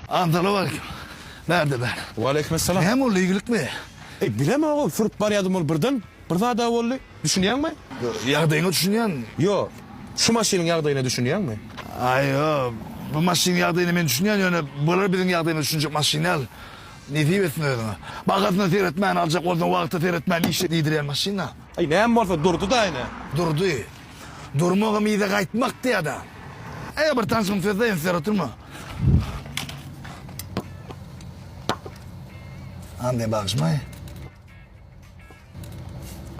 Agam salowmaleýkim. Bärde bär. Waleýkim essalam. Näme boldy ýygilikmi? Eý bilemogam sürüp barýadym ol birden bir zada boldy. Düşünýäňmi? Ýagdaýyňa düşünýän. Ýo. Şu maşynyň ýagdaýyna düşünýäňmi? Aý ýo. Bu maşynyň ýagdaýyna men düşünýän ýöne bular biziň ýagdaýymyza düşünjek maşyn däl. Nesip etsin özüňe. Bahasyna seretmän aljak bolsaň wagta seretmän işle diýdirýän maşyn-a. Aý näme bolsa durdy-da ine. Durdy. Durmagam yza gaýtmak diýýä-da. Eý bir tanşymyň sözi-de üns berip oturma. Andy bagyşmaý.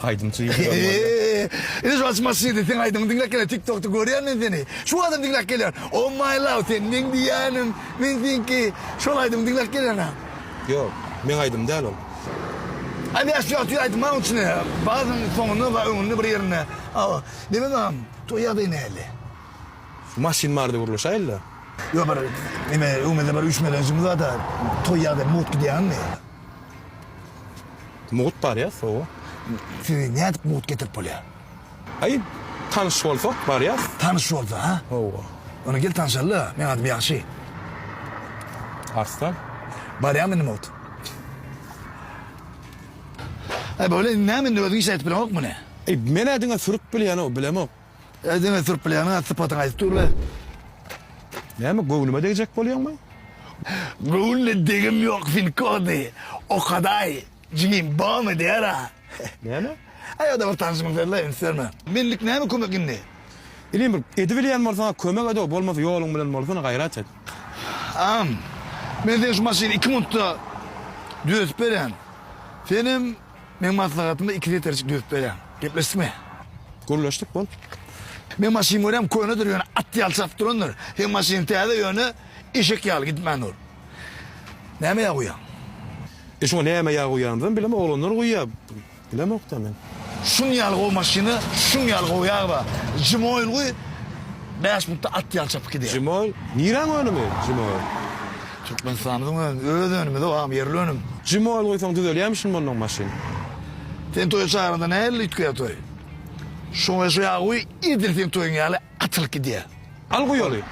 Aýdymçy ýigit bolýar. Ine şu açyk maşynda seň aýdymyňy diňläp gelýän TikTokda görýän men seni. Şu wagtam diňläp gelýän. Oh my love sen meň diýýänim, men seňki. Şol aýdymy diňläp gelýän ha. Ýok, meň aýdym däl ol. Aý bäş ýok diýen aýdym bar onuň içinde. Bazyň soňunda we öňünde bir ýerinde. Awa. Neme agam, toý ýagdaýy nähili? Şu maşyn barada gürleşäýeli-le. Ýok bir neme öňümizde bir üýşmeleňjimiz bar-da, toý ýagdaýy mugt gidýänmi? Mugt barýas, hawa. Sizi nädip mugt getirip bolýar? Aý, tanyş bolsak barýas. Tanyş bolsa, ha? Hawa. Onda gel tanşaly-la, meň adym Ýagşy. Arslan. Barýarmy indi mugt? Aý, bolýa, indi näme indi özüň iş aýdyp bileňokmy muny? Aý, men-ä diňe sürüp bilýän-ow, bilemok. Aý, diňe sürüp bilýäniň-ä sypatyňy aýdyp dur-la. Näme, göwnüme degjek bolýaňmy? Göwnüne degim ýok win-kody okadaý jigim bormy diýer-a. Näme? Aý o-da bir tanşymyň sözi-le üns berme. Menlik näme kömek indi? Inim bir edibilýän bolsaň-a kömek ed-ow, bolmasa ýoluň bilen bolsana gaýrat et. Agam, men seni şu maşyny iki minutda düzetip berýän. Senem Meň maslahatyma iki setirjik düzüp berýän. Gepleşdikmi? Gürleşdik bol. Meň maşynym görýäň könedir ýöne at ýaly çapyp durandyr. Seň maşynyň täze ýöne eşek ýaly gitmän dur. Näme ýag guýýaň? E şuňa näme ýag guýýanymyzam bilemok oglanlar guýýa. Bilemokda men. Şuň ýaly gowy maşyna şuň ýaly gowy ýag bar. Jimoil guý bäş minutda at ýaly çapyp gidýär. Jimoil? Niräň önümi Jimoil? Türkmenistanymyzyň önümi, öz önümiz o agam, ýerli önüm. Jimoil guýsaň düzelýämişin mundan maşyn. Seni toýa çagyranda nähili üýtgeýär toý? Şoňa şu ýagy guý, edil seň toýuň ýaly atylyp gidýär. Al guýaly.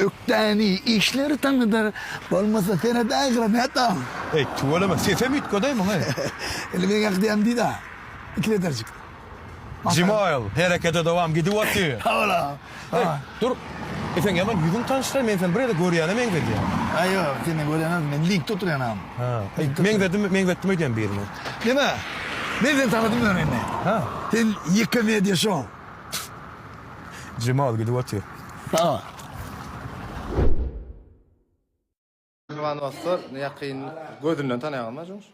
Ökdäni işleri tanydyr, bolmasa seret aýgyra nätdam. Eý, tüweleme, sesem üýtgedeý muň eý. Indi meň ýaky diýýänim diý-dä, ikileterjik. Jimoil, herekete dowam, gidip otyr. Hawa-la. Eý, dur. E seň ýaman ýüzüň tanyşlaý, men seni bir ýerde görýäne meňzedýän. Aý ýok, sen meni görýäňem, men linkde oturýan agam. Ha, meňzedim, meňzetdim öýdýän birine. Neme? Men seni tanadym ýöne indi. Ha. Sen ýeke media şow. Jemal gidip otyr. Sag bol. Mähriban dostlar, ýakyn gözünden tanaýaňyzmy Jumuş?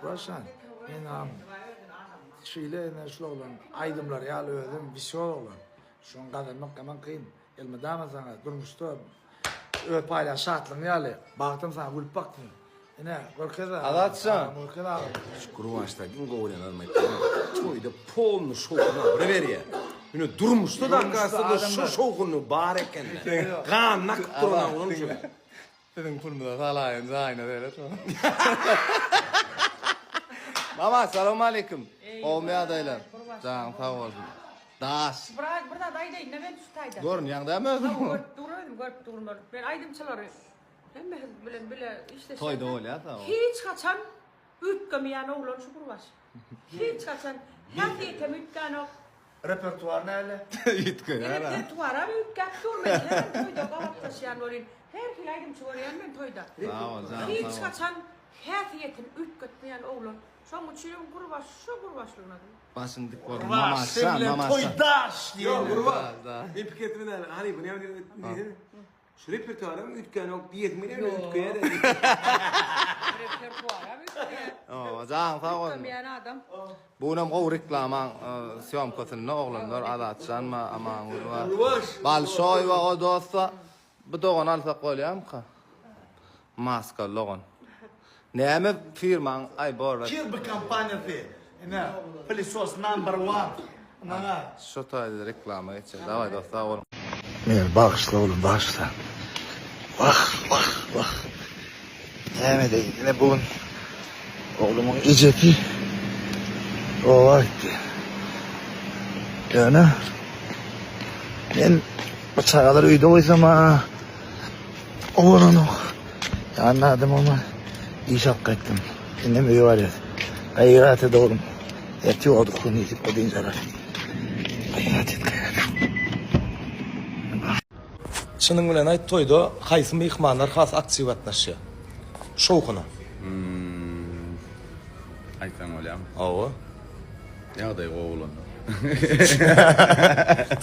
Roşan, men şeýle ene şul oglan aýdymlar ýaly özüm wisýol oglan. Şuny gazanmak ýaman kyn. Elmydama saňa durmuşda öz paýlan şatlygyň ýaly bagtym saňa gülüp baksyn. Ine, görkez agam. Azatjan. Görkez agam. Şu Gurbançda iň gowy görýän adam aýtdy. Toýda polny şowhun abyry berýär. Ýöne durmuşda da akasynda şu şowhuny bar ekende. Ganyny akyp duran oglan şu. Siziň puluňyza salaýyn jaýyna seret. Mama salowmaleýkim. Gowumy ýagdaýlar? Janyň sag bolsun. Daş. Bir bir zat aýdaýyn-da men şu taýda. Görünýäň dämi özüň? Hawa, görüp durun özüm, görüp durun. Men aýdymçylary Hemmesi bilen bile işleşýän. Toýda bolýar sag bol. Hiç haçan üýtgemeýän oglan şu Gurbaş. Hiç haçan häsiýetem üýtgänok. Repertuar näle? Üýtgeýär a. Repertuaram üýtgäp dur men her toýda gabatlaşýan welin her hili aýdymçy görýän men toýda. Sag bol jan sag bol. Hiç haçan häsiýetini üýtgetmeýän oglan. Şoň üçinem Gurbaş şu Gurbaşlygyna dur. Başyň dik bolsun Gurbaş Mamaşjan sen bilen Mamaşjan. toýdaş diýen. Ýok Gurbaş. Men pikir etdim näme halypa näme diýsene. Şu repertuaram üýtgänok diýesim gelýär ýöne üýtgeýär-de. Repertuaram üýtgeýär. Owa janyň sag bolsun. Üýtgemeýän adam. Bu günem gowy reklamaň sýomkasynda oglanlar Azatjan bar, Amangül bar. Balşoý bar o dost bar. Bu dogany alsak bolýarmyka? Maskaly dogan. Näme firmaň aý bor. Kirby kompaniýasy ine plysos number one ynana. Şu taýda reklama geçer. Daway dost sag boluň. Meni bagyşla oglum bagyşla. Wah wah wah. Näme edeýin ine bu gün oglumyň ejesi oba gitdi. Ýöne. Men bu çagalary öýde goýsam-a owadanok. Ýanynda adam bolman iş alyp gaýtdym. Indem öýe barýas. Gaýrat et oglum. Ertir ýorduk gün diýip o dynç alar. Gaýrat et, gaýrat et. Çynyň bilen aýt toýda haýsy myhmanlar has aktiw gatnaşýar? Şowhuna. Aýtsaň bolýamy? Hawa. Ýagdaýy gowy bolanlar.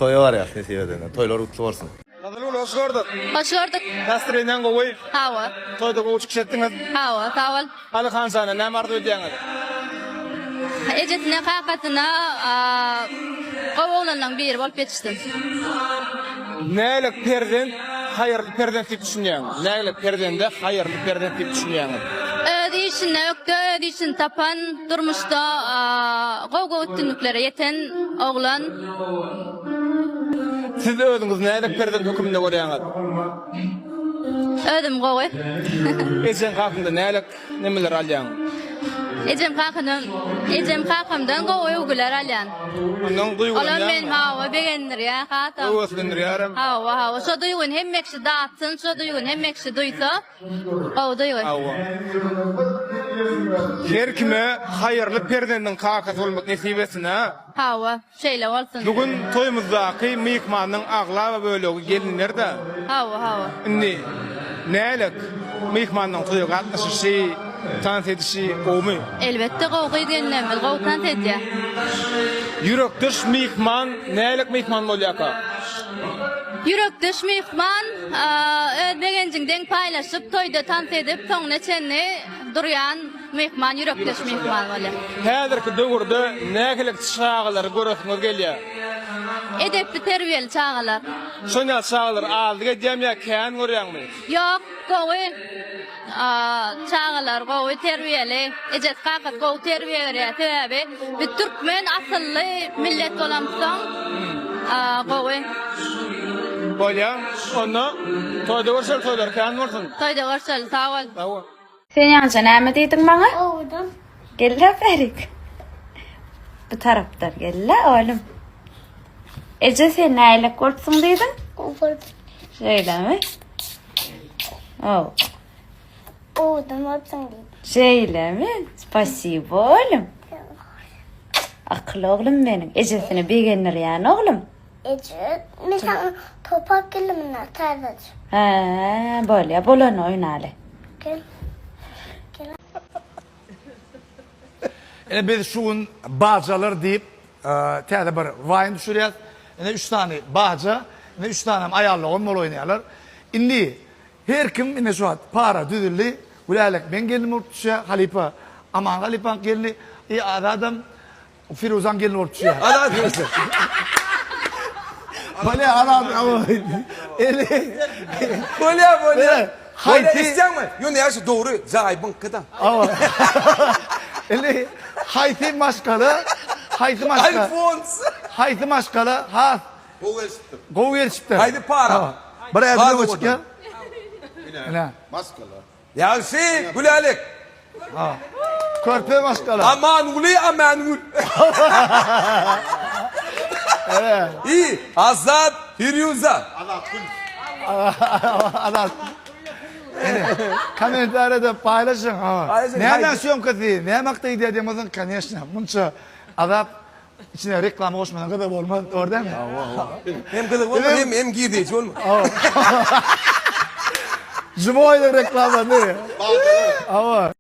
Toýa barýas nesip edende. Toýlar gutly bolsun. Gyzylgül hoş gördük. Hoş gördük. Nastreniýaň gowy. Hawa. Toýda gowy çykyş etdiňiz. Hawa, sag bol. Aly Hanjana näme arzuw edýäňiz? Ejesine, kakasyna gowy oglanlaň biri bolup ýetişsin. Nälik perzent haýyrly perzent diýip düşünýäňiz? Nälik perzende haýyrly perzent diýip düşünýäňiz? Öz işinde ökde, öz işini tapan, durmuşda gowy-gowy üstünliklere ýeten oglan. Siz özüňizi nälik perzent höküminde görýäňiz? Özüm gowy. Ejeň kakaňdan nälik nemeler alýaň? Ejem kakamdan ejem kakamdan gowy öwgüler alýan. Ondan Olar duýgulanýaňmy? meni hawa begendirýär hasam. Höweslendirýärem. Hawa hawa şo duýgyny hemme kişi datsyn şo duýgyny hemme kişi duýsa gowy duýgy. Hawa. Her kime haýyrly perzendiň kakasy bolmak nesip etsin a. Hawa. Şeýle bolsun. Bu gün toýumyzdaky myhmanyň aglaba bölegi gelinler-dä. Hawa, hawa. Indi nälik myhmanyň toýa gatnaşyşy, tans edişi gowumy? Elbetde gowy gyz gelinlerimiz gowy tans edýär. Ýürekdeş myhman nälik myhman bolýarka? Ýürekdeş myhman öz begenjiňi deň paýlaşyp, toýda tans edip, soňuna çenli durýan Myhman ýürekdeş myhman bolýar. Häzirki döwürde nähili çagalary göresiňiz gelýär? Edepli terbiýeli çagalar. Şon ýaly çagalar azlyk edýärmi ýa kän görýäňmi? Ýok, gowy. Çagalar gowy terbiýeli. Ejesi kakasy gowy terbiýe berýär. Sebäbi biz türkmen asylly millet bolamyzsoň gowy. Bolýa. Onda toýda görşeli toýlar kän bolsun. Toýda görşeli sag bol. Sag bol. Sen ýaňja näme diýdiň maňa? Owadan. Gel-le bärik. Bu tarapdan gel-le oglum. Eje sen näýlek bolupsyň diýdiň? Owadan. Şeýlemi? Ow. Owadan bolupsyň diýdim. Şeýlemi? Spasibo oglum. Akylly oglum meniň. Ejesini begendirýän oglum. Eje, men saňa top alyp geldim indi täzeje. Hä, bolýa, bolany oýnaly. Gel. Gel. Ine biz şu gün bajalar diýip täze bir waýn düşürýäs. Ine üç sany baja, ine üç sanam aýal dogan bolup oýnaýarlar. Indi her kim ine şu wagt para düzüldi. Gülälek meň gelnim bolup düşýär, halypa Aman halypaň gelni, i Azadam Firuzaň gelni bolup düşýär. Azat Firuza. Bolýa Azat Eli. Bolýa bolýa. Haýsy? Eşitýäňmi? Ýöne ýagşy dogry jaý byňkyda. Eli haýsy maşgala haýsy maşgala Alfons. Haýsy maşgala has Gowy gelişipdir. Gowy gelişipdir. Haýsy para? Bir ädim öňe çykýar. Ine. Maşgala. Ýagşy Gülälek. Körpe maşgala. Amanguly Amangül. I Azat Firuza. Azatgül. Azat. Kommentariýada paýlaşyň. Näme syýomkasy, näme hakda gidýär diýen bolsaň, koneşno, munça azap içine reklama goşmasaň gyzyk bolmaz, dogry dälmi? Hem gyzyk bolmaz, hem hem girdeýji bolmaz. Živoý reklamasy. Hawa.